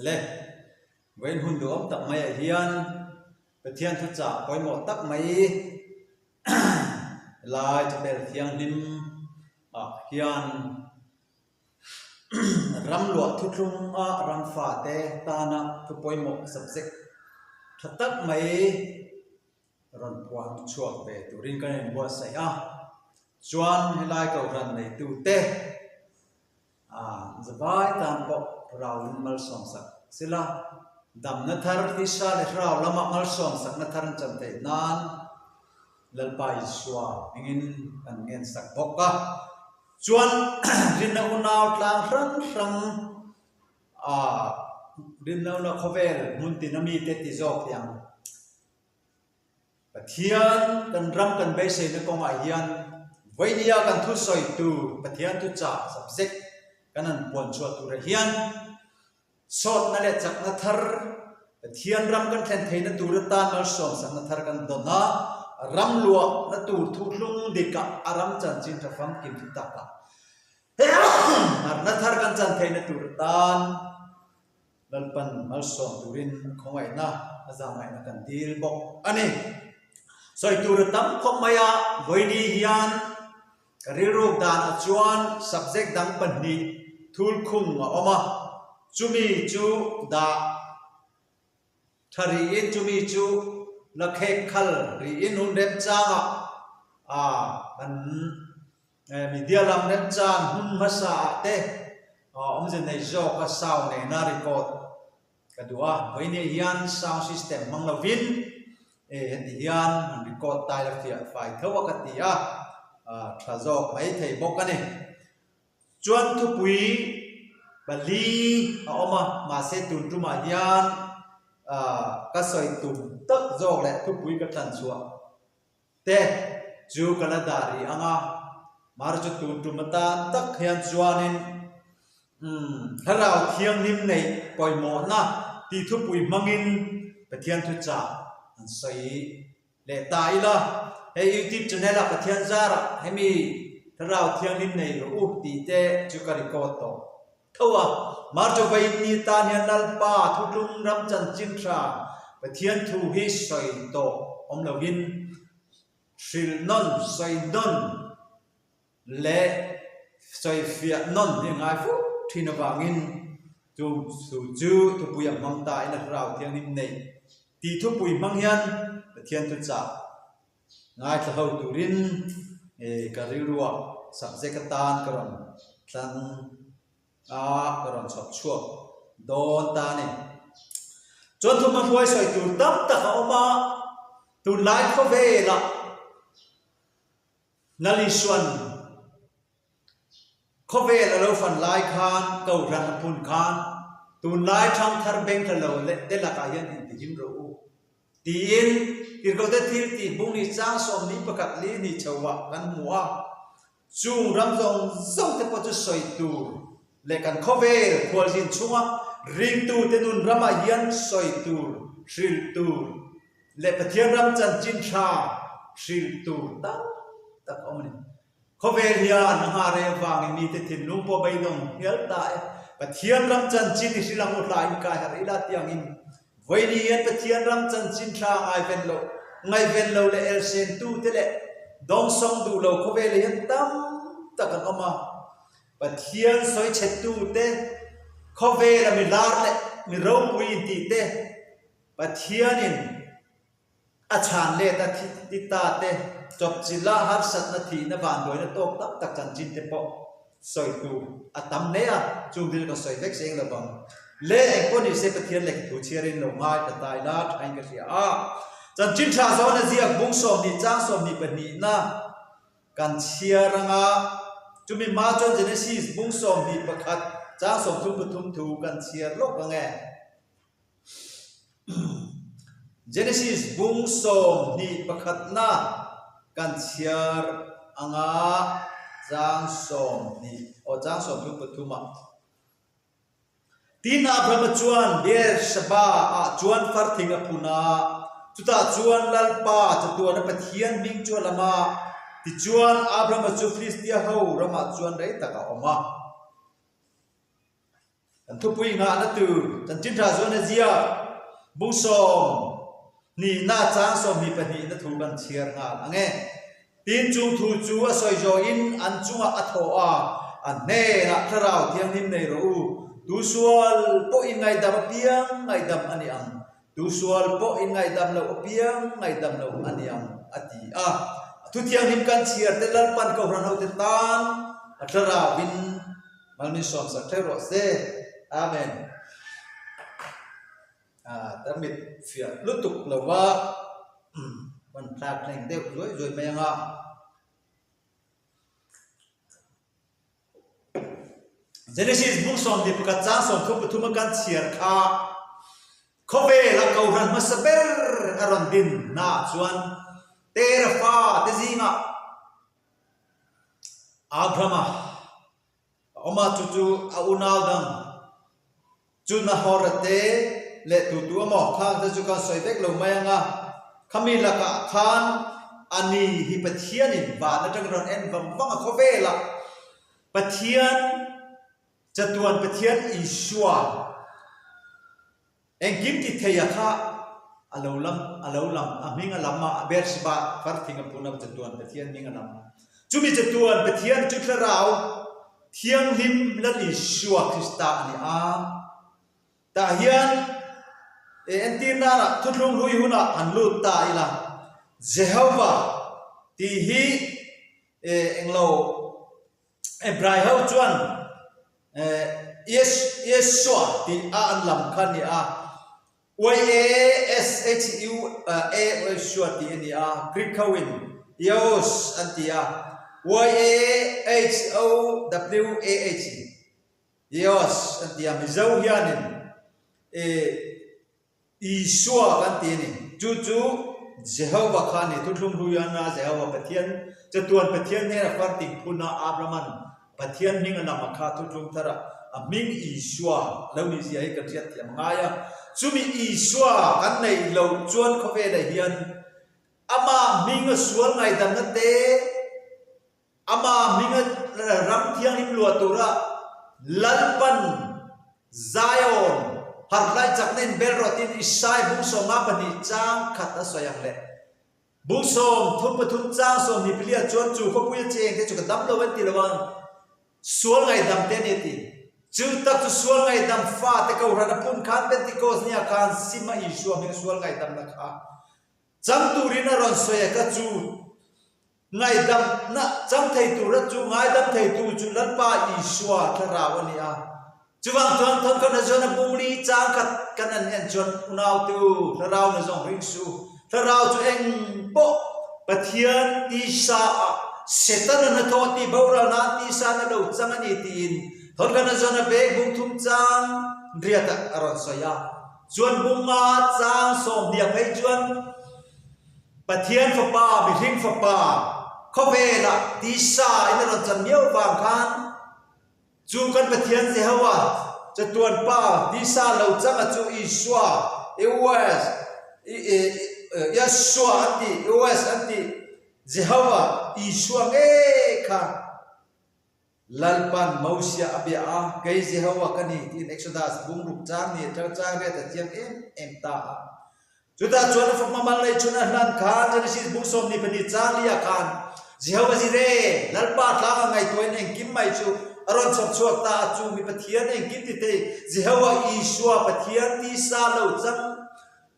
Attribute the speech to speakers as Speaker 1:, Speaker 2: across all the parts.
Speaker 1: Le, vawiin hun duhawm tak maiah hian Pathian thuchah pawimawh tak mai lai chapel thianghlim ah hian ram luah thuthlung a ram fate tana thu pawimawh subject tha tak mai rawn puan chhuak ve turin kan inbuatsaih a, chuan helai kohhran neitute zavai tan pawh rauin malsawmsak sila, damna thar tisa leh thlarau lama malsawmsakna thar an chan theih nan Lalpa Isua hmingin kan ngensak bawk a, chuan rinna unau tlang hrang hrang rinna unau khawvel hmun tina mite ti zawk tih ang. Pathian kan ram kan beiseina kawngah hian vawinia kan thusawi tur Pathian thuchah subject kan han puan chhuah turah hian sawtna leh chakna thar Pathian ram kan thlen theihna tur atan malsawmsakna thar kan dawn a, ram luahna tur thuhlung dikah a ram chanchin tha famkim thu takah harhna thar kan chan theihna tur atan Lalpan malsawm turin khawngaihna a zahngaihna kan dil bawk a ni. Sawi tur a tam khawp mai a, vawiini hian ka rilruk danah chuan subject dang pahnih thulkhung a awm a, chumi chu dah tha rihin chumi chu la khek khal rihin hun remchangah kan Media lam remchang hmun hmasa ah te awmze nei zawk a sound nena record ka duh a, vawiin hian sound system hmang lovin heti hian han record ta ila fiah fai tho a ka ti a, tha zawk mai thei bawk a ni. Chuan thupui pali a awm a, mahse tun tumah hian ka sawi tum tak zawk leh thupui ka thlan chhuah Te chu ka la dah rih ang a, mar chu tun tum atan tak hian chuanin umm thlarau thianghlim neih pawimawhna tih thupui hmangin Pathian thuchah an sawi leh ta ila, hei YouTube channel ah Pathian zarah hemi thlarau thianghlim nei rawh u tih te chu ka record tawh. Tho a, March vawiin ni tan hian Lalpa thutlung ram chanchin tha Pathian thu hi sawi tawh awm lovin hrilh nawn, sawi nawn leh sawi fiah nawn hi a ngai fo thin avangin chu thu chu thupui a hmang ta in a thlarau thianghlim nei tih thupui hmang hian Pathian thuchah Ngaithla ho turin ka rilruah subject atan ka rawn tlang a, ka rawn chhawp chhuak dawn ta a ni. Chuan thuma hruai sawi tur tam tak a awm a, tunlai khawvelah Nalisuan Khawvel a lo fan lai khan Kohhran a phun khan tunlai thangthar beng tla lo leh te lakah hian intihim rawh u tiin Tirhkohte thil tih bung ni chang sawmni pakhat li ni chhoah kan hmu a. Chung ram zawng zawng te pawh chu sawi tur leh kan khawvel khualzin chhunga ringtute nun ramah hian sawi tur, hrilh tur leh Pathian ram chanchin tha hrilh tur tam tak a awm a ni. Khawvel hian a nghah reng vangin mite thinlung pawh beidawng hnial ta e. Pathian ram chanchin i hrilh ang u hlain kai harh ila tiangin vawiin hian Pathian ram chanchin tha ngaiven lo, ngaihven lo leh elsen tute leh dawngsawng duh lo khawvel hian tam tak an awm a. Pathian sawichhe tute, khawvela mi lar leh mi ropui intih te Pathianin A chhan let a thi ta te, chawpchilh a harsatna thihna vanduaina tawk tak tak chanchin te pawh sawi tur a tam hle a, chung thil ka sawi vek seng lo vang. Le engpawh ni se Pathian lehkha thu chhiarin lo ngai ta ta ila thain ka hria a. Chanchin tha zawn a ziak bung 20 chang 22 na kan chhiar anga chumi hma chuan Genesis bung 21 chang 33 thu kan chhiar lawk ang e. Genesis bung 21 na kan chhiar anga chang 20 aw chang 33 ah. Tin Abrahama chuan Beersheba ah chuan farthing a phun a, chutah chuan Lalpa chatuana Pathian hming chu a lam a. Tichuan Abrahama chu Filistia ho ramah chuan rei tak a awm a. Kan thupui nghahna tur Chanchin Tha Zuan a ziak bung 12na chang 22na thu kan chhiar nghal ang e. Tin, chung thu chu a sawi zawhin an chungah a thawh a, a hnenah Thlarau Thianghlim nei rawh u, tu sual pawh in ngaihdam apiang ngaihdam a ni ang, tu sual pawh in ngaihdam loh apiang ngaihdam loh a ni ang, a ti a. A thu thianghlim kan chhiar te Lalpan Kohhran hote tan a Thlarauin mal min sawmsak theuh rawh se. Amen. Tarmit fiah lutuk lo va hman thlak hleng deuh zuai zuai mai ang a. Genesis bung 21 chang 33 a kan chhiar kha khawvela kohhran hmasa ber a rawn din hnaah chuan Tera fa te zingah Abrahama a awm a, chu chu a unau dang Chu Nahor-a te leh tu tu emaw khang te chu kan sawi vek lo mai ang a, khami lakah khan a ni hi Pathianin van atangin rawn en vang vang a, khawvelah Pathian, chatuan Pathian Isua engkim ti thei a kha a lo lam, a lo lam, a hming a lam a, Beersheba farthing a phun a, chatuan Pathian hming a lam. Chumi chatuan Pathian chu thlarau Thianghlim Lal Isua Krista a ni a. Tah hian e entir nana thuthlung hlui hunah han lut ta ila, Jehovah tih hi e englo Hebrai ho chuan e Yeshua tih a an lam kha a ni a. Y-A-S-H-U-A Yeshua tih a ni a, Greek ho in Eos an ti a, Y-A-H-O-W-A-H Eos an ti a, Mizo hianin Isua kan ti a ni. Chu chu Jehovah kha a ni, Thuthlung Hluiana Jehovah Pathian, chatuan Pathian hnena farting phuna Abraham-an Pathian hming a lam a kha thuthlung thar a, a hming Isua lo nih zia hi kan hriat thiam a ngai a. Chumi Isua kan neih loh chuan khawvelah hian amah hming a sual ngaihdamna te, amah hming a ram thianghlim luah tura Lalpan Zion harhlai chakna in bel rawh tiin Isai bung 52 chang khat a sawi ang le. Bung 33 chang 24 chuan chu khawpui a cheng te chu ka dam lo an ti lo ang, sual ngaihdam te a ni a ti. Chu tak chu sual ngaihdam fa te kohhran a phun khan Pentecost nia khan Sima Isua hming sual ngaihdamna kha chang turin a rawn sawi a ka chu ngaihdamna chang thei tura chu ngaidam theitu chu Lalpa Isua thlarau a ni a. Chuvang chuan thawmkhat na chuan a bung li chang khat kan an en chuan unautu thlarau na zawng ring su. Thlarau chu eng pawh Pathian tisa ah Setana hnathawh tih boral nan tisa na lo chang a ni tiin thawmkhat na chuan a bek bung thum chang riat ah a rawn sawi a. Chuan bung nga chang 20 phei chuan Pathian fapa mihring fapa khawvel ah tisa in a rawn chan miau vang khan Chu kan Pathian Jehovah, chatuan Pa, tisa lo changa chu Isua, Eus, Yeshua an ti, Eus an ti, Jehovah, Isua ngei kha Lalpan Mosia a bia a, Kei Jehovah ka ni, tiin Exodus bungruk chang ni atang chang riat a chiang em em ta a. Chutah chuan a fapa mal neih chhun a hlan khan Genesis bung 22 chang li ah khan Jehovah Jireh, Lalpa tlang a ngaihtuahin engkim mai chu a rawn chhawp chhuak ta a, chu mi Pathian engkim ti thei Jehovah Isua Pathian tisa lo chang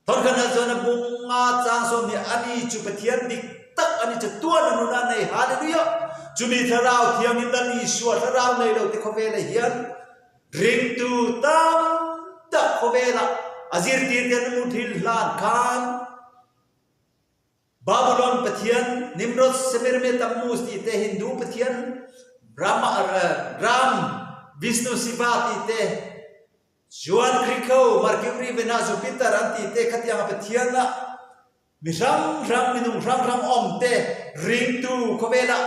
Speaker 1: thawnkhanah chuan a bung nga chang 20 a ni chu Pathian dik tak a ni chu tuan a nun a nei Hallelujah! Chumi Thlarau Thianghlim Lal Isua Thlarau nei lo te khawvelah hian Ringtu tam tak khawvelah a zirtirte an muthil hlan khan Babylon pathian Nimrod, Semiramis, Tammuz tih te, Hindu pathian Brahma, Ram, Vishnu, Shiva tih te, chuan Greek ho Mercury, Venus, Jupiter an tih te khatianga pathian ah mi hrang hrang, minung hrang hrang awm te ringtu khawvelah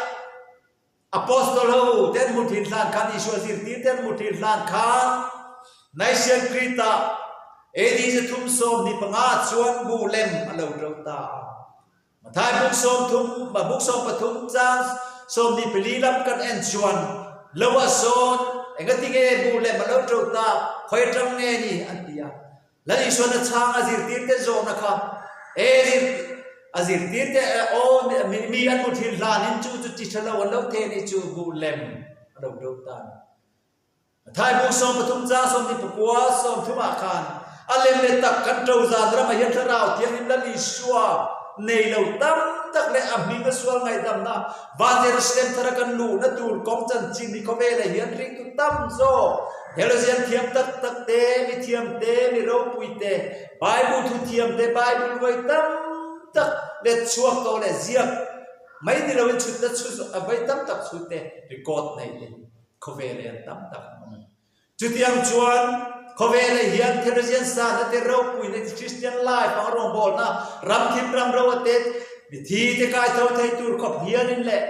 Speaker 1: Apostol ho te an hmu thin hlan khan, Isua zirtir te an hmu thin hlan khan, Nicene Creed ah AD 325 chuan bu lem a lo to ta a. Matthai buk 30, buk 13 chang 24 lam kan en chuan lo ah sawn engatinge bu lem a lo to tak? Khawi atang nge ni? an ti a. Lal Isuan a chhang a zirtirte zawhna kha, E zir, a zirtirte aw mi an hmu thin hlanin chu chu chi tha lo an lo theh ni chu buh lem a lo do ta a ni. Thaibung 13 chang 24 30 ah khan a lem leh tak kan ṭo zan ramah hian Thlarau Thianghlim Lal Isua nei lo tam tak leh a hming a sual ngaihdamna Van Jerusalem thara kan luhna tur kawng chanchin hi khawvelah hian ringtu tam zawk theologian thiam tak tak te, mi thiam te, mi ropui te, Bible thu thiam te, Bible ruai tam tak let chhuak tawh leh ziak mai ni loin chhutna chhut vawi tam tak chhut te record nei te. Khawvel hian tam tak an awm a ni. Chutiang chuan khawvelah hian theologian sana te ropuina te Christian life anga rawngbawlna ramthim ramro a te mithi te kaitho thei tur khawp hianin leh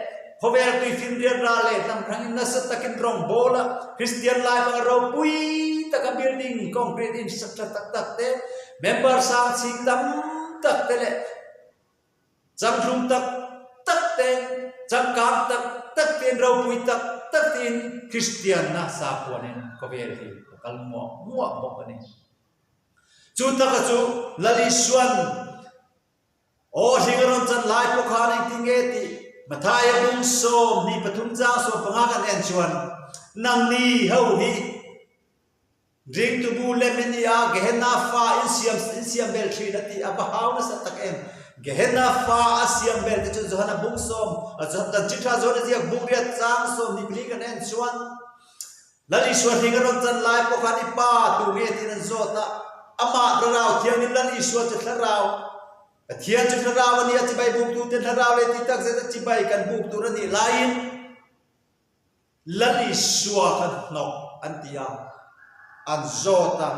Speaker 1: khawvel tuifinriat ral leh hnam hrangin nasa takin rawngbawla Christian life anga ropui taka building concrete in sak tha tak tak te member sang chhing tam tak te leh Changhlum tak tak te, changkang tak tak tein ropui tak tak tein Kristianna sakhuanin khawvel hi a kal muah muah bawk a ni. Chu taka chu Lal Isuan aw hling a rawn chan lai pawh khan engtin nge tih Mathaia bung 23 chang 15 kan en chuan nangni ho hi Ringtu bu lem i ni a, Gehenna fa in siam in siam bel thin a ti a, va hau nasa tak em. Gehenna fa a siam bel te chu Johana bung sawm, dan chi tha Johana ziak bung riat chang 24 kan en chuan Lal Isua hling a rawn chan lai pawh khan i pa tu nge tiin an zawt a, amah Thlarau Thianghlim Lal Isua chu Thlarau Pathian chu Thlarau a ni a, chibai buktu ten Thlarau leh tih tak zet a chibai kan buk tur a nih laiin Lal Isua kha hnawk an ti a, an zawt a,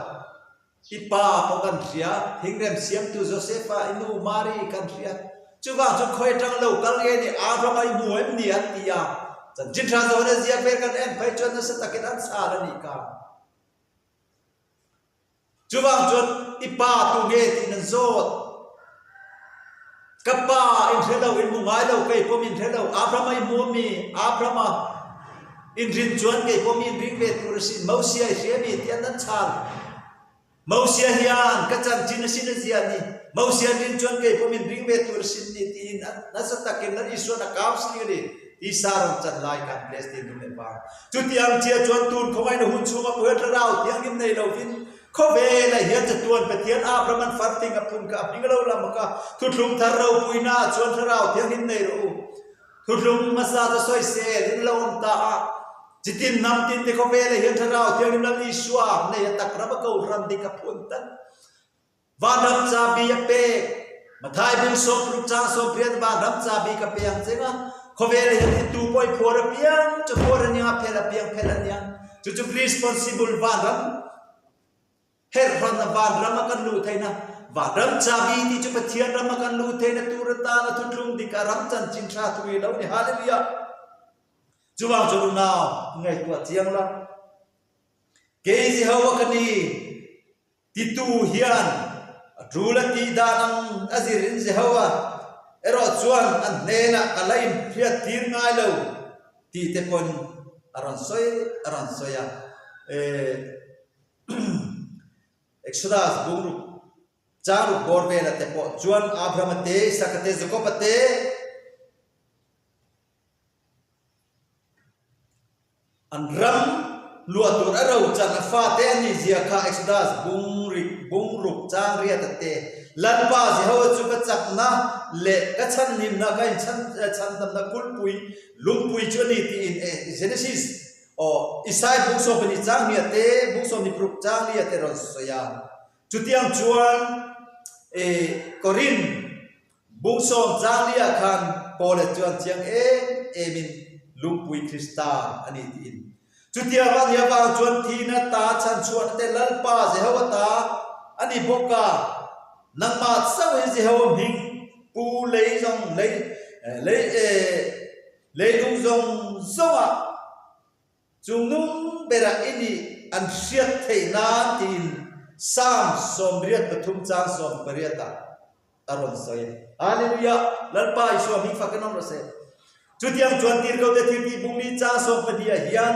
Speaker 1: I pa pawh kan hria, thingrem siamtu Josefa, i nu Mari kan hria, chuvang chu khawi atang lo kal nge ni, Abraham-a i hmu em ni an ti a, chanchin tha zawn a ziak vel kan en phei chuan nasa takin an chhal a nih kha. Chuvang chuan i pa tu nge tiin an zawt. Ka pa in hre lo, in hmu ngai lo, kei pawh min hre lo. Abraham-a i hmu a mi? Abraham-a in rin chuan kei pawh mi in ring ve tur a sin. Mosia i hria mi? Tiah an chhal. Mosia hian ka chanchin a sin a ziah ni. Mosia an rin chuan kei pawh min ring ve tur a sin ni tiin nasa takin Lal Isua'n a counselling a ni. Tisa rawn chan lai khan Palestine rum leh vang. Chutiang chia chuan tun khawngaihna hun chhunga Puhel Thlarau Thianghlim nei lovin khawvelah hian chatuan Pathian Abraham-an farting a phun kha a hming lo lam kha thuthlung thar ropuina ah chuan Thlarau Thianghlim nei rawh u. Thuthlung hmasa chu sawisel in lo awm ta a, chitin hnam tin te khawvelah hian Thlarau Thianghlim Lal Isua nei a tak ram a kohhran dik a phun tlat. Vanram chabi a pek. Mathai bung 60 chang 18 vanram chabi ka pe ang cheng a, khawvel hian i tu pawh i phuar apiang chu phuar a nia, phel apiang phel a nia. Chu chu responsible vanram herhranna vanram a kan luh theihna vanram chabi tih chu Pathian ram a kan luh theihna tur atana thuthlung dik a ram chanchin tha thu i lo ni. Hallelujah! Chuvang chu unau ngaihtuah chiang la. Kei Jehovah ka ni. Titu hian a tul a tih dan ang a zir in Jehovah erawh chuan an hnenah ka la inhriat tir ngai lo tih te pawn a rawn sawi a rawn sawi a. Exodus bungruk changruk bawr vela te pawh chuan Abraham-a te, Isaka te, Jakob-a te, An ram luah tur a ro chan a fate a nih zia kha Exodus bungrik bungruk chang riat a te. Lalpa Jehovah chu ka chakna leh ka chhanhimna ka inchhan chhandamna kulhpui lungpui chu a ni tiin Genesis aw Isai bung 12 chang hnih a te bung 26 chang li a te rawn sawi a. Chutiang chuan Korin Bung sawm changli-ah khan Paula chuan chiang em emin lungpui Krista a ni tiin. Chutiang a nih avang chuan thihna ta chhanchhuahna te Lalpa Jehovah ta a ni bawk a, nangmah chauhin Jehovah hming pu lei zawng lei lei leilung zawng zawngah Chung nung berah i nih an hriat theih nan tiin Psalm 83 chang 18 ah a rawn sawi. Hallelujah! Lalpa Isua hming fak in awm rawh se. Chutiang chuan tirhkohte thiltih bungmi chang 12 ah hian.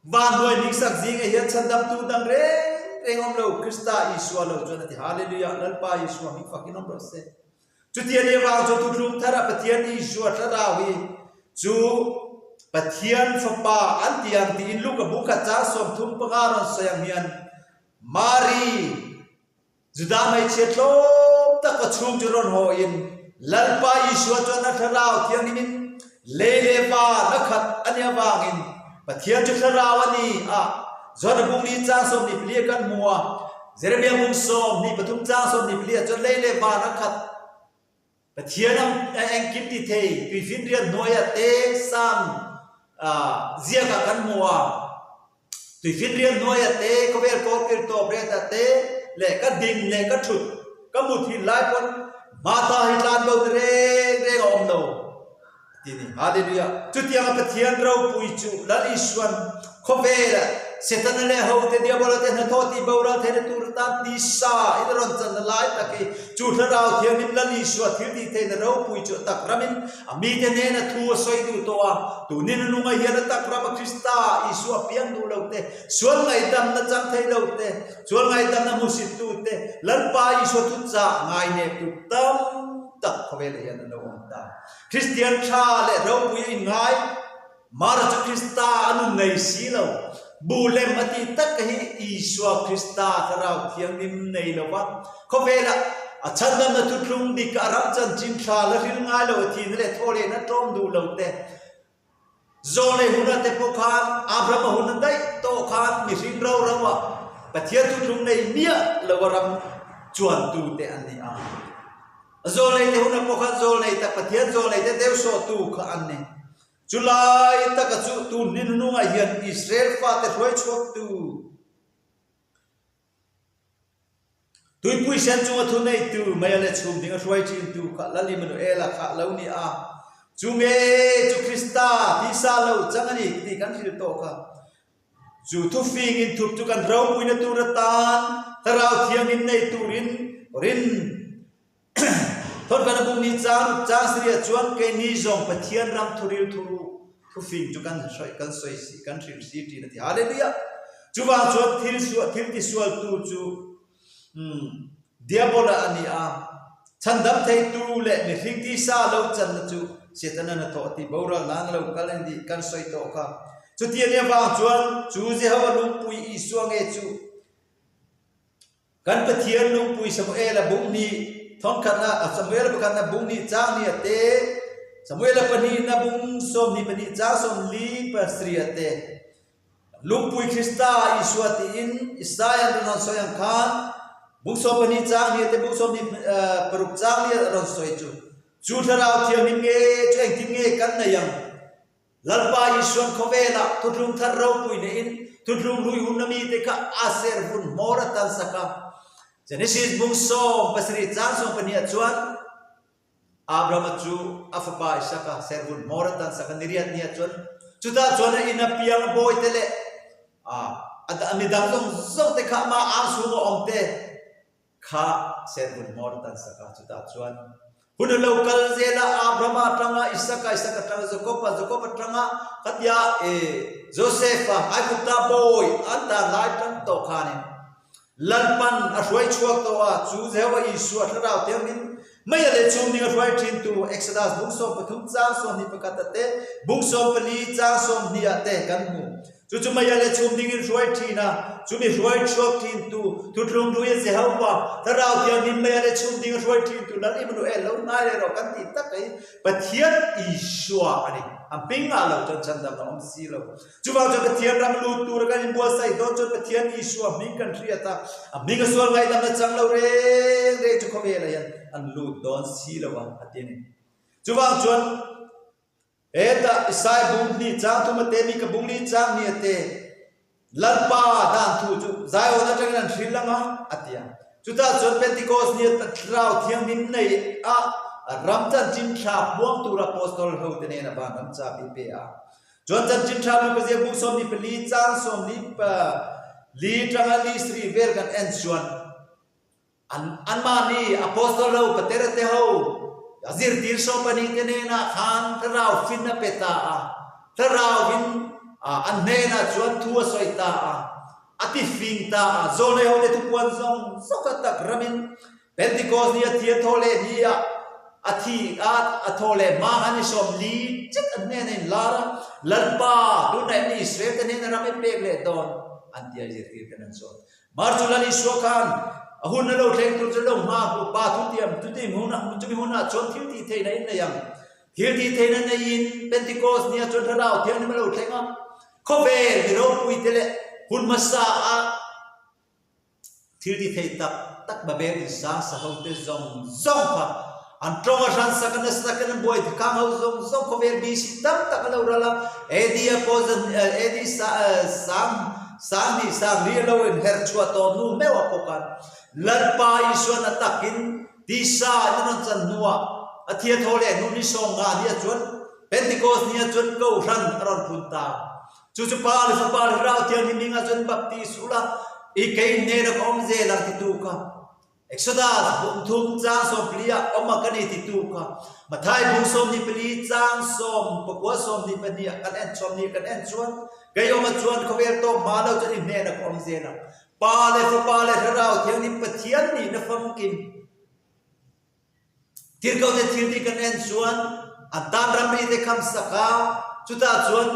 Speaker 1: Vanhnuai hmingsak zingah hian chhandamtu dang reng reng awm lo, Krista Isua lo chuan a ti. Hallelujah! Lalpa Isua hming fakin awm rawh se. Chuti a nih avang chuan Thuthlung Tharah Pathian Isua thlarau hi chu Pathian Fapa an ti ang tiin Luka bu khat chang 35 rawn sawi ang hian Mari, Juda hmeichhia tlawm tak ka chhung chu rawn haw in Lalpa Isua chuan a thlarau thianghlim in lei leh van a khat a nih avangin Pathian chu thlarau a ni a, John-a bung li chang 24 a kan hmu a, Jeremia bung 23 chang 24 ah chuan lei leh van a khat Pathian a engkim ti thei tuifinriat hnuaiah te Psalm ziakah kan hmu a, tuifinriat hnuaiah te khawvel kawlkil tawp retah te leh ka din leh ka thut ka mut hin lai pawn hmata hi tlan bo ta reng reng a awm lo. Ti ni. Hallelujah! Chutianga Pathian ropui chu Lal Isuan khawvela Setana leh hote Diabola te hnathawh tih boral theihna tur atan tisa in a rawn channa lai tak hi chu Thlarau Thianghlim Lal Isua thil tih theihna ropui chu a tak ramin a mite hnena thu a sawi duh tawh a. Tunin a nunga hian a tak rama Krista Isua piang duh lo te, sual ngaihdamna chang thei lo te, sual ngaihdamna hmuhsittu te, Lalpa Isua thuchah ngaineptu tam tak khawvelah hian an lo awm ta. Kristian tha leh ropui a inngai, Mara chu Krista a nun nei si lo. Bu lem a tih tak hi Isua Krista Thlarau Thianghlim nei lo va, khawvelah a chhandamna thuthlung dik a ram chanchin tha la hril ngai lo a thihna leh thawhlehna tlawm duh lo te, Zawlei huna te pawh khan Abrahama huna daih tawh khan mihring ro ro ah Pathian thuthlung nei miah lo a ram chuantu te an ni a. Zawlei te huna pawh khan zawlei tak Pathian zawlei te deusawhtu kha an ni. Chulai taka chu tun ni hnungah hian Israel fate hruai chhuaktu Tuipui sen chunga thu neitu Meia leh chhum ding a hruai thintu kha Lal Immanuela kha a lo ni a. Chu nge chu Krista tisa lo chang a ni tih kan hrilh tawh kha. Chu thufing inthup chu kan ropuina tur atan Thlarau Thiangin nei turin rin Thawt kan a bungni chang chang Syria chuan keini zawng Pathian ram thuril thuru thufing chu kan hraih kan sawi si kan hrilh si ṭin a ti. Hallelujah! Chuvang chuan thil sual thil tisualtu chu umm Diabola a ni a, chhandam theitu leh mihring tisa lo channa chu Setana hnathawh tih boral nan a lo kal a ni tih kan sawi tawh kha. Chuti a nih avang chuan chu Jehovah lungpui Isua nge chu kan Pathian lungpui Samuela bung hnih thawnkhatna Samuela pakhatna bung hnih chang hnih a te, Samuela pahnihna bung 22 chang 47 a te, Lungpui Krista Isua tiin Isaiah an rawn sawi ang khan bung 12 chang hnih te bung 26 chang hnih a rawn sawi chu. Chu Thlarau Thianghlim nge chu engtin nge kan nei ang? Lalpa Isuan khawvelah thuthlung thar ropui neiin thuthlung hlui hun a mite kha a ser vun hmawr a tan sak a. Genesis bung 17 chang 12 ah chuan Abrahama chu a fapa Isaka servun hmawr a tansak a, niriat nia chuan chutah chuan a inn a piang a bawite leh a midang zawng zawng te kha amah ang chhunga awm te kha servun hmawr a tansak a, chutah chuan hun a lo kal zel a, Abrahama atanga Isaka, Isaka atanga Jakob-a, Jakob atanga khatia Joseph-a Aigupta bawi an tan lai tang tawh khanin Lalpan a hruai chhuak tawh a, chu Jehovah Isua Thlarau Thianghlim meia leh chhum ning a hruai thintu Exodus bung 13 chang 21 ah te, bung 14 chang 20 ah te kan hmu. Chu chu meia leh chhum dingin hruai thin a, chumi hruai chhuak thintu Thuthlung Hluia Jehovah Thlarau Thianghlim meia leh chhum ding a hruai thintu Lal Immanuel lo hnai leh rawh kan tih tak hi Pathian Isua a ni. A hmingah lo chuan chhandam a awm si lo. Chuvang chuan Pathian ram lut tura kan inbuatsaih dawn chuan Pathian Isua hming kan hriat a, a hming a sual ngaihdamna chang lo reng reng chu khawvelah hian an lut dawn si lo a, a ti a ni. Chuvang chuan hetah Isaiah bung hnih chang thum a te, Mika bung li chang hnih a te, Lalpa dan thu chu Zion atangin an hril ang a, a ti a. Chutah chuan Pentecost ni a Thlarau Thianghlim nei a ram chanchin thla puang tura Apostol hote nen a van ram chabi pe a. Chuan chanchin tha Luka ziak bung 24 chang 24 tanga li sarih vel kan en chuan an anmahni apostol ho Petera te ho a zirtir 12 te nenah khan thlarau fin a pe ta a, thlarau in. An hnenah chuan thu a sawi ta a, a ti fing ta a, Zawlnei hote thupuan zawng zawng a tak ramin Pentecost ni a thi a thaw leh ni a, a thi a a thaw leh hma khan i 40 chet an hnenah in lar a, Lalpa, tunah em ni Israel te hnenah ram i pek leh dawn? an ti a, zirtir ten an sawn. Mar chu Lal Isua khan a hun a lo thleng tur chu lo hma a Pa thutiam chutih hunah chumi hunah chuan thil tih theihna in nei ang. Thil tih theihna neiin Pentecost nia chuan Thlarau Thianghlim a lo thleng a, khawvel mi ropui te leh hun hmasa a thil ti thei tak tak Babel insang sa ho te zawng zawng kha an tawng a hran sak a, nasa takin an buai khang ho zawng zawng khawvel BC tam tak a lo ral a, AD a pawh zan AD sang 2000 li a lo inher chhuah tawh hnu meuh a pawh khan Lalpa Isuan a takin Tisa in a rawn chan hnuah a thia thaw leh hnu ni 50 nia chuan Pentecost nia chuan Kohhran a rawn phun ta. Chu chu Pa le Fapa le Thlarau Thianghlim hmingah chuan baptis ula i kei hnena ka awm zel ang titu kha Exodus bung thum chang 14 ah awm a ka ni titu kha Matthai bung 24 chang 19 22 ah kan en 20 kan en chuan kei awma chuan khawvel tawp hma lo chuan i hnena ka awm zel ang. Pa le Fapa le Thlarau Thianghlim Pathian nihna famkim Tirhkohte thil tih kan en chuan an tan ramri te kham sak a, chutah chuan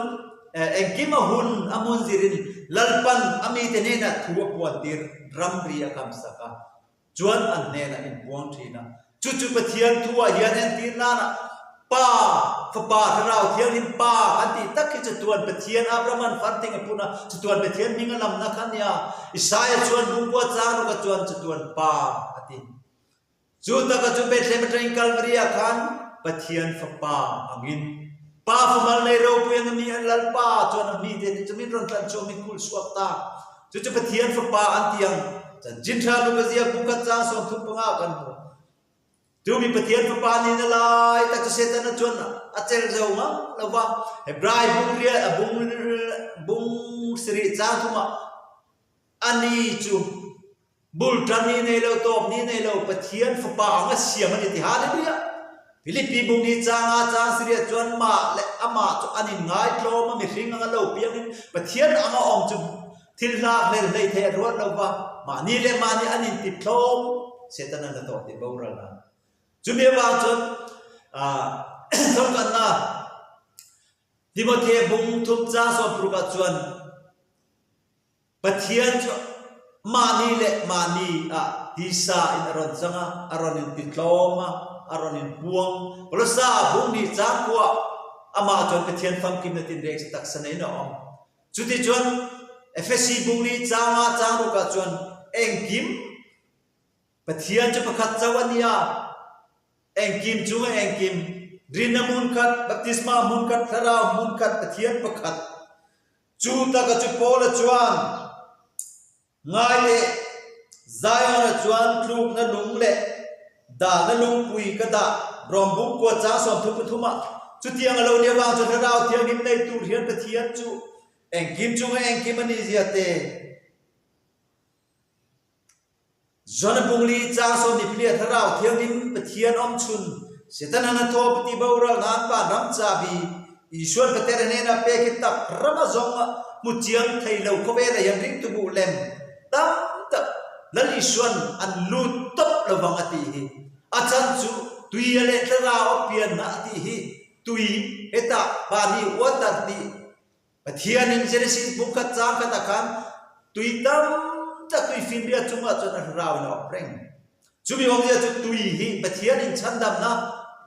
Speaker 1: engkim a hun a hmun zirin Lalpan a mite hnenah thu a puan tir ramri a kham sak a, chuan an hnenah inpuang thin a. Chu chu Pathian thuah hian entir nana Pa, Fapa, Thlarau Thianghlim Pa kan tih tak hi chatuan Pathian Abraham-a'n farting a phun a, chatuan Pathian hming a lamna kha a nia. Isaia chuan Bungkua chang ruka chuan chatuan Pa a ti. Chu taka chu Bethlehem atangin Kalvaria khan Pathian Fapa angin Pa famal nei ropui ang a mi an Lalpa chuan a mite te chu min rawn tlan chhuak min khul chhuak ta. Chu chu Pathian Fapa an ti ang. Chanchin Tha Luka ziak bu khat chang 35 kan hmu. Chu mi Pathian Fapa nihna lai tak chu Setana chuan a chelh zo ngang lo va. Hebrai bung riat a bung bung sarih chang thumah ani chu Bul tan ni nei lo, tawp ni nei lo, Pathian Fapa anga siam a ni ti. Hallelujah! Philippi bung ni changa chang Syria chuan mah leh amah chu an inngaitlawm a, mihring anga lo piangin Pathian anga awm chu thil hlak hlel hlei thei a ruat lo va, mahni leh mahni an intitlawm Setana na tawh ti boral a. Chumi avang chuan thawmkanna Timothea bung thum chang 60 ah chuan Pathian chu mahni leh mahni ah tisa in a rawn chang a, a rawn in ti tlawm a, a rawn in puang. Kolosa bung hnih chang kuah amah chuan Pathian famkimna tinreng chu taksa neiin a awm. Chuti chuan Efesi bung li changa chang rukah chuan engkim Pathian chu pakhat chauh a ni a, engkim chunga engkim, rinna hmun khat, baptisma hmun khat, thlarau hmun khat, Pathian pakhat. Chu taka chu Paula chuan ngai leh Zion-a chuan tlukna lung leh dahna lungpui ka dah Rom bungkua chang 33 ah chutiang a lo nih avang chuan Thlarau Thianghlim nei tur hian Pathian chu engkim chunga engkim a nih zia te Jona bungli chang 24 Thlarau Thianghlim Pathian awm chhun Setana hnathawh pati boral nan vanram chabi Isuan Petera hnena pek hi tak rama zawng a hmu chiang thei lo khawvelah hian ringtu buh lem tam tak Lal Isuan an lut tawp lovang a tih hi a chhan chu tui a leh thlarau a pianna a tih hi tui hetah mahni water tih Pathianin Genesis bu khat chang khatah khan tui tam tak tui finriat chungah chuan a hlarau in a awp reng. Chumi awmzia chu tui hi Pathianin chhandamna,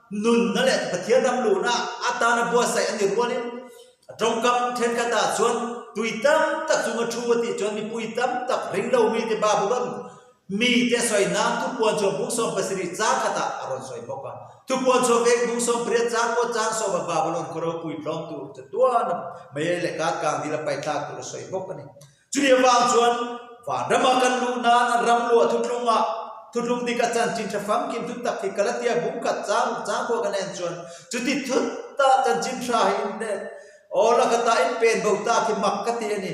Speaker 1: nunna leh Pathian ram luhna atana buatsaih a ni rualin a tawngkam thenkhatah chuan tui tam tak chunga thu a tih chuan mipui tam tak ringlo mite Babylon Mite sawi nan thupuan chuan bung 70 chang khatah a rawn sawi bawk a. Thupuan chuan veng bung 80 chang pawh chang sawm a Babylon khaw ropui tlawm tur chu tuan a mei leh kat kang dil a pai thlak tur a sawi bawk a ni. Chumi avang chuan vanrama kan luh nan an ram luah thutlungah thutlung dik a chanchin tha famkim thu tak hi Galatia bung khat chang ruk chang pawh kan en chuan chuti thut ta chanchin tha hi in aw lakata in pen bo ta khi mak ka ti a ni.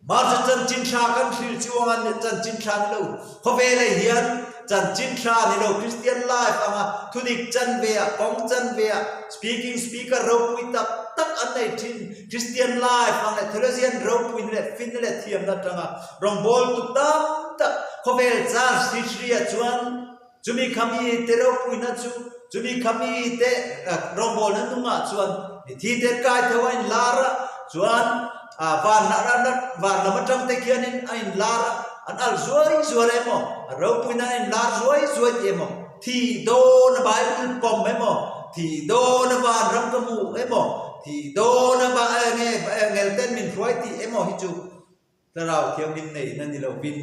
Speaker 1: Mah cu chanchin ṭha kan hril chuang an chanchin ṭha ni lo. Khawvel ah hian chanchin ṭha ni lo Christian life anga thudik chanve ah, kawng chanve ah speaking speaker ropui tak tak an nei. nei thin, Christian life ang leh theologian ropuina leh finna leh thiamna atanga rawngbawltu tam tak khawvel church history ah chuan chumi kha mite ropuina chu chumi kha mite rawngbawlna nungah chuan mithi te kai tho a inlar a, chuan van van lam atang te khianin a inlar a, an al zuai zual emaw a ropuina a inlar zuai zuai tih emaw. Thih dawn a Bible pawm emaw, thih dawn a vanram ka hmuh emaw, thih dawn a nge ngelten min hruai tih emaw hi chu Thlarau Thianghlim neihna ni lovin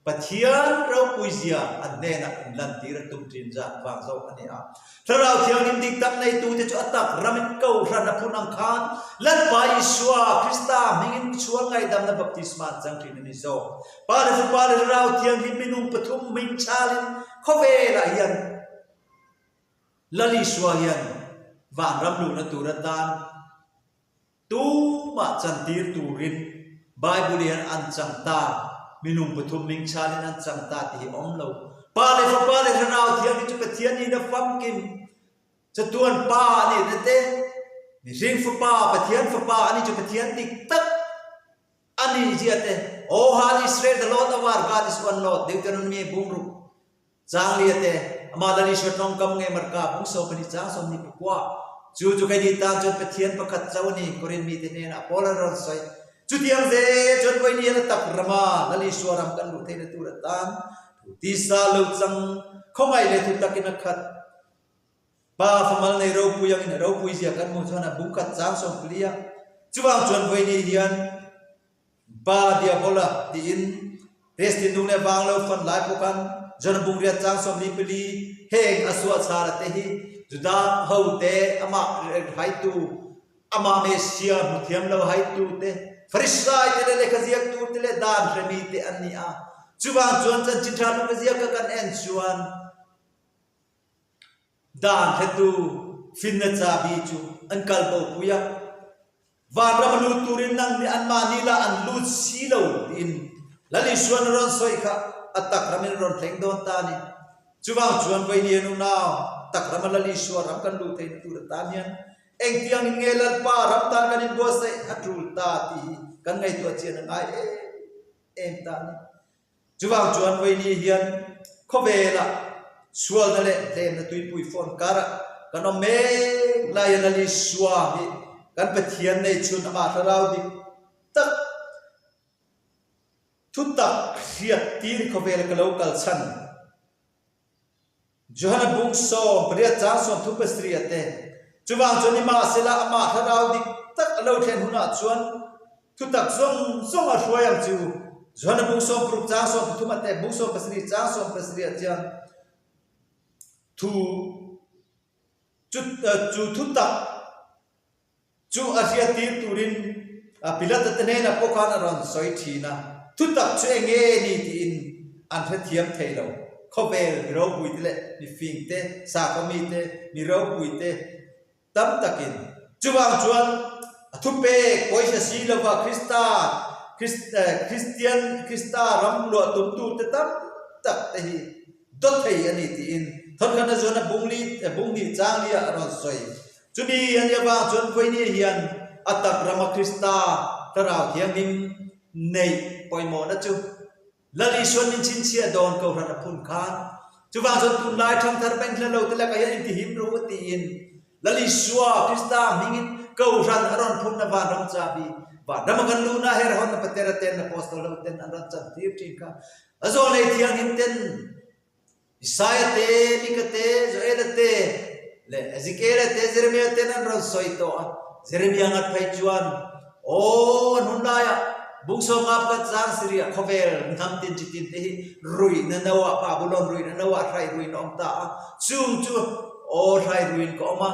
Speaker 1: Pathian ropui zia an hnenah inlantir a tum thin zat vang zawk a ni a. Thlarau Thianghlim dik tak neitute chu a tak ramin Kohhran a phun ang khan Lalpa Isua Krista hmingin chhuan ngaihdamna baptisma an chang thin a ni zawk. Pa leh Fapa leh Thlarau Thianghlim minung pathum hming chalin Khawvelah hian Lal Isua hian vanram luhna tur atan tumah chantir turin Bible hian an chang ta, minung pathum ming chhalin an chang ta tih hi a awm lo. Pa leh Fapa leh Thlarau Thianghlim chu Pathian in a famkim chatuan Pa a nihna te, mihring Fapa, Pathian Fapa a ni chu Pathian dik tak A nih zia te, O Han Israel, the Lord our God is one Lord, Deuteronomy bung ruk chang lia te, amah Lal Isua tawngkam nge marka bung 12 chang 20 pakua, chu chu kei nih tan chuan Pathian pakhat chauh a ni, Korin mite hnenah Paul a rawn sawi. Chutiang zel chuan vawi ni hian a tak rama Lal Isua ram kan luh theihna tur atan thu tisa lo chang khawngaih leh thu takin a khat. Pa famal nei ropui angin a ropui zia kan hmuh chuan a bungkhat chang 14 a, chuvang chuan vawiini hian Pa Diabola tiin Test thinlung leh vang lo fan lai pawh khan John bungriat chang 44 heng a suah chhara te hi Juda ho te amah haitu amah Messiah hmu thiam lo haitu te Farisai te leh lehkha ziaktu te leh dan hremi te an ni a, chuvang chuan chanchin tha lungka ziaka kan en chuan Dan hretu finna chabi chu an kal bopui a, vanram a lut turin nang nih anmahni lah an lut si lo tiin Lal Isuan a rawn sawi kha a tak ramin a rawn thleng dawn ta a ni. Chuvang chuan vawiin hian unau tak rama Lal Isua ram kan luh theihna tur atan hian engtiangin nge Lalpa ram tan kan inbuatsaih a tul ta tih hi kan ngaihtuah chian a ngai em em ta a ni. Chuvang chuan vawiini hian khawvelah sualna leh tlemna tuipui fawn karah kan awm mek laia Lal Isua hi kan Pathian nei chhun amah thlarau dik tak thutak hriat tir khawvela ka lo kal chhan Johana bung 18 chang 37 a te. Chuvang chuan nimahsela amah thlarau dik tak a lo thlen hunah chuan thutak zawng zawng a hruai ang chu. Johana bung 16 chang 13 a te, bung 17 chang 17 ah chuan thu chu chu thutak Chu a hriattir turin Pilata te hnenah pawh khan a rawn sawi thin a, thutak chu eng nge ni tiin an hrethiam thei lo. Khawvel mi ropui te leh mi fing te, sakhaw mi te, mi ropui te tam takin. Chuvang chuan a thupek pawisa si lova Krista, Kristian, Krista ram luah tumtu te tam tak te hi dawt thei a ni tiin thawnkhatna zuan a bungli, bunghnih changli ah a rawn sawi. Chumi an avang chuan vawiini hian a tak rama Krista Thlarau Thianghlim neih pawimawhna chu Lal Isuan min chhinchhiah dawn Kohhran a phun khan. Chuvang chuan tunlai ṭhangthar beng hla lo te lakah hian intihim ru a tiin Lal Isua Krista hmingin Kohhran a rawn phunna vanram chabi vanrama kan luhna herhawnna Patera ten Apostol ho ten an rawn chantir ṭhin kha a zawnei thianghlim ten Isaia te, Mika te, Joela te, leh Ezekiela te, Jeremia ten an rawn sawi tawh a. Jeremia ngat phei chuan, Aw, an hun laiah bungsawm nga pakhat chang Syria khawvel hnam tin chi tin te hi ruihna no ah, Babulon ruihna no ah hrai ruiin a awm ta a. Chung chu, aw, hrai ruiin ka awm a,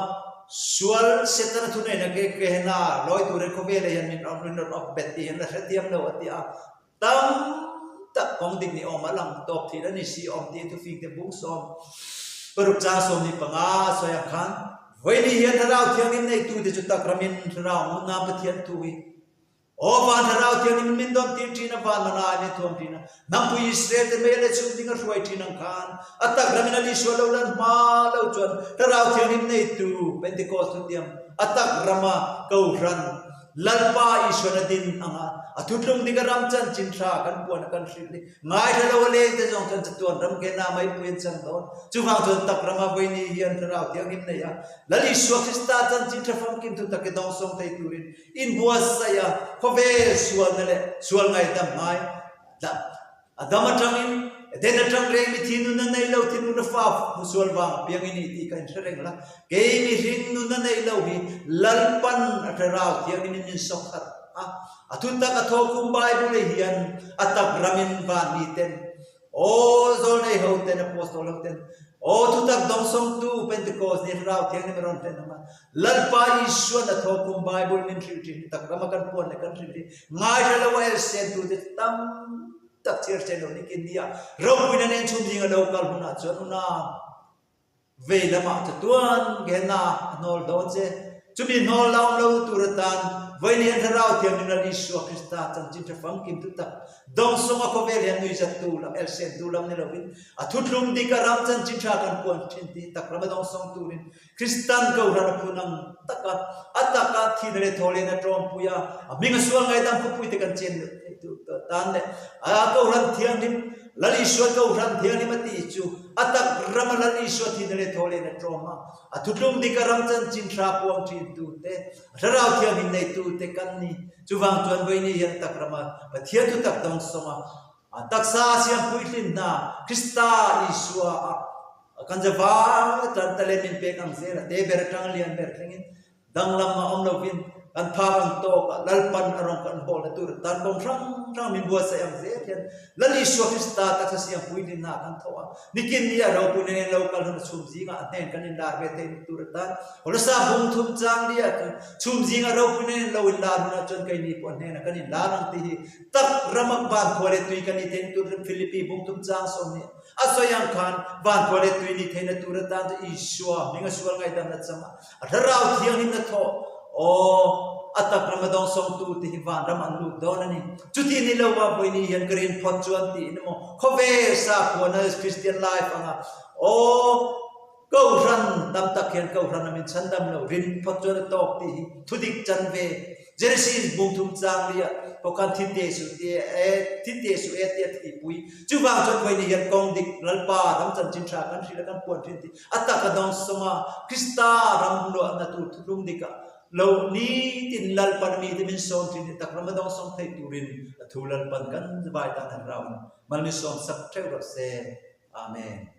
Speaker 1: sual Setana thuneihna ke Gehenna lawi turin khawvelah hian min rawn awp bet tih hi an la hrethiam lo, a ti a. Tam tak kawng dik ni awm a lang tawp thil a ni si awm tih thufing te bung 16 chang 15 a sawi ang khan vawiini hian Thlarau Thianghlim neitu te chu tak ramin Thlarau ngunna Pathian thu hi Aw van Thlarau Thianghlim min dawn tir thin a van mana in min thuam thin a hnampui Israel te mei leh chhum ding a hruai thin ang khan a tak ramin a Isua lo lan hma lo chuan Thlarau Thianghlim neitu Pentecost thutiam. A tak rama Kohhran Lalpa Isuan a din anga a thutlung dik a ram chanchin tha kan puan a kan hrilh hi ngaithla lo a leng te zawng chuan chatuan ram Gehena meipui an chang dawn. Chuvang chuan tak rama vawiini hian Thlarau Thianghlim nei a Lal Isua Krista chanchin tha famkim thu tak i dawngsawng thei turin inbuatsaih a khawvel sualna leh sual ngaihdam ngai tlat. A dam atangin, Eden atang reng mi thi nuna nei lo thi nuna fa hmusual vang a piang i ni tih ka inhre reng la. Kei mihring nuna nei lo hi Lalpan a thlarau thianghlim in min sawk harh a. A thutak a thaw khum Bible hian a tak ramin van mi ten, aw zawlnei ho ten, apostol ho ten, aw thutak dawngsawngtu Pentecost ni thlarau thianghlim a rawn hlen ang a. Lalpa Isuan a thaw khum Bible min hrilh thin hi tak rama kan puan leh kan hrilh hi ngaithla lo a elsen tute tam tak chhiar chen lo nikin nia ropuina nen chhum zinga lo kal hunah chuan una vei lamah chatuan Gehenna a hnawl dawn che. Chumi hnawl la awm lo tur atan Vailian Thlarau Thianghlim Lal Isua Krista chanchin tha famkim tu tak dawngsawng a khawvel hian nuihzattu lam elsentu lam ni lovin a thuthlung dik a ram chanchin tha kan puan thin tih tak rama dawngsawng turin Kristan Kohhran a phun ang taka a taka thihna leh thawhlehna a tawngpui a, a hming a sual ngaidam khawpui te kan chen leh theih tur tan leh a Kohhran Thianghlim, Lal Isua Kohhran Thianghlim a tih chu a tak rama Lal Isua thihna leh thawhlehna a tawng a, a thutlung dika ram chanchin hra puang thintu te, a Thlarau Thianghlim neitu te kan ni. Chuvang chuan vawiini hian a tak rama Pathian thutak dawngsawng a, A taksa siam puitlin hna Krista Isua ah kan zavai atang talent min pek ang zel a, te ber atang lian ber thlengin danglam a awm lovin kan phak ang tawk ah Lalpan a rawng kan bawlna tur atan kawng hrang hrang min buatsaih ang zel hian Lal Isua Krista taksa siam puitlin hna kan thawh a, nikin ni a ropuina nen lo kal hun a chhum zingah a hnen kan inlar ve theihna tur atan Kolosai bung thum chang li ah chuan chhum zingah ropuina nen lo inlar hunah chuan keini pawh a hnenah kan inlar ang tih hi Tak ramak van khua leh tui kan i theihna tur Philippi bungtum chang sawm nih a sawi ang khan van khua leh tui ni theihna tur atan chu Isua hming a sual ngaihdamna changa a thlarau thianghlimna thawh aw a tak rama dawngsawngtu te hi vanram an lut dawn a ni. Chuti ni lo a vawiini hian ka rin phawt chuan tiin emaw khawvel sakhuana Christian life anga aw Kohhran tam tak hian Kohhran a min chhandam lo, rin phawt chuan a tawk tih hi thudik chan ve. Genesis bung thum chang li ah pawh khan thi te suh ti e, thi te suh e tia thihpui. Chuvang chuan khawi hian kawng dik Lalpa ram chanchin tha kan hrilh a kan puan thin tih a tak a dawng sawng a, Krista ram luahna tur thuthlung dik ah lo nitin Lalpan mite min sawm thin hi tak ram a dawng sawng theih turin a thu Lalpan kan vai tan han rau in mal min sawm sak theuh rawh se. Amen.